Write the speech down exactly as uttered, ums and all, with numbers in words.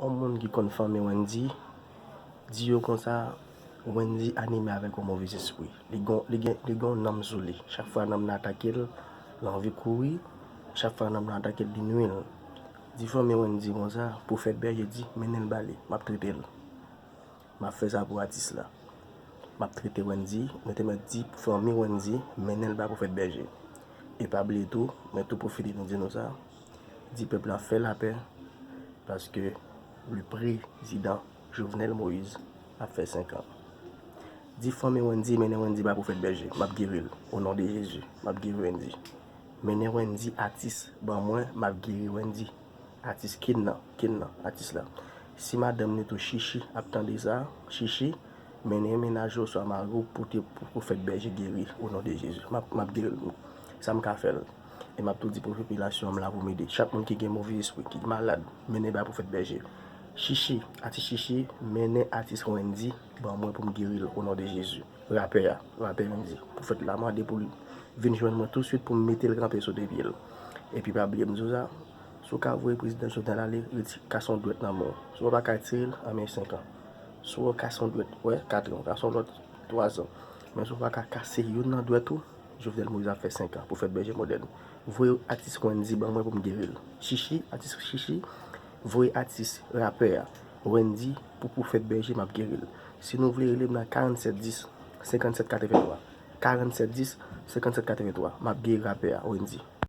Yon moun ki konn fanmi Wendy, di yo konsa, Wendy anime avèk yon move zespri. Li gon, li gen, li gen yon nanm sou li. Chak fwa nanm nan atake l, l anvi kouri. Chak fwa nanm nan atake l, li nwi l. Di fanmi Wendy konsa, Pwofèt Bèje di, mennen l ba li, m ap trete l. M ap fè sa pou atis la. M ap trete Wendy, nou te mèt di fanmi Wendy, mennen l ba Pwofèt Bèje. E pa bliye tou, mwen tou pwofite nou di nou sa, di pèp la fè lapè, paske le prezidan Jovenel Moïse ap fè senk an. Di fanmi Wendy, mennen Wendy ba Pwofèt Bèje, m ap geri l, o non de Jezi, m ap geri Wendy. Mennen Wendy atis ban mwen, m ap geri Wendy. Atis kin nan, kin nan, atis la. Si madanm li tou Chichi ap tande sa, Chichi, mennen mennaj ou oswa mari w pote pou Pwofèt Bèje geri, o non de Jezi. M ap, m ap geri l. Sa m ka fè l. E m ap tou di pou popilasyon an, m la pou m ede. Chak moun ki gen move espri, ki malad, mennen bay Pwofèt Bèje. Chichi, atis Chichi, mennen atis Wendy ban mwen pou m geri l, o non de Jezi. Rapè a, rapè Wendy. Pwofèt la mande pou l vin jwenn mwen touswit pou m mete l kanpe sou de pye l. Epi pa bliye m di w sa, si w ka voye prezidan Jovenel ale, reti-, kase yon dwèt nan men w. Si w pa ka tire l, anmèy senk an. Si w kase yon dwèt, wè, kat an, w kase yon lòt, twa zan. Men si w pa ka kase youn nan dwèt ou, Jovenel Moïse ap fè senk an, Pwofèt Bèje modèn. Voye atis Wendy ban mwen pou m geri l. Chichi, atis Chichi, voye atis rapè a, Wendy, pou Pwofèt Bèje, m ap geri l. Si nou vle rele m nan karannsèt dis, senkannsèt katrevenntwa. Karannsèt dis, senkannsèt katrevenntwa. M ap geri rapè a, Wendy.